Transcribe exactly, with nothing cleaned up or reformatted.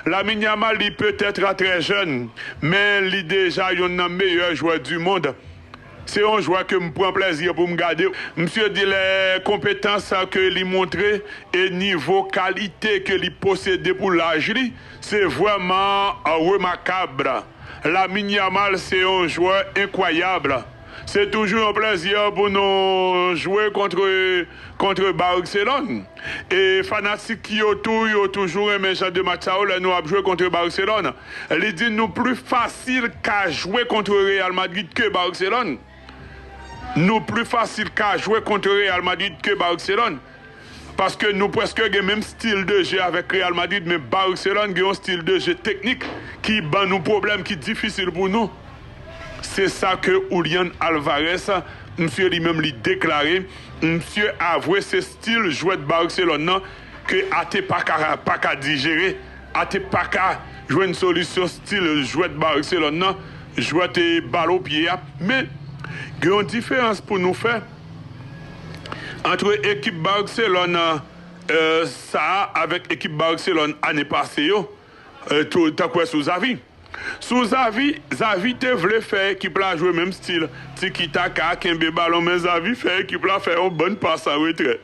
Lamine Yamal, li petèt trè jèn, men li deja yonn nan meyè jwè di mond. Se yon jwè ke m pran plèzi pou m gade. Misye di lè konpetans ke li montre e nivo kalite ke li posede pou laj li, se vrèman remakab. Lamine Yamal se yon jwè enkwayab. Se toujou yon plèzi pou nou jwe kont, kont Barcelone. E fanatik yo tou, yo toujou renmen jan de match sa yo lè nou ap jwe kont Barcelone. Li di nou pli fasil ka jwe kont Real Madrid ke Barcelone. Nou pli fasil ka jwe kont Real Madrid ke Barcelone. Paske nou prèske gen menm stil de je avèk Real Madrid, men Barcelone gen yon stil de je teknik ki ban nou pwoblèm, ki difisil pou nou. Se sa ke Julian Alvarez, misye li menm li deklare, misye avwe se stil jwèt Barcelone nan ke Ate pa ka, pa ka dijere, Ate pa ka jwenn solisyon stil jwèt Barcelone nan, jwèt e bal o pye a. Men, gen yon diferans pou nou fè ant ekip Barcelone, euh, sa a avèk ekip Barcelone ane pase yo, euh, tou, tankou sou Xavi. Sou Xavi, Xavi te vle fè ekip la jwe menm stil, tiki taka, kenbe balon, men Xavi fè ekip la fè yon bann pas an retrè.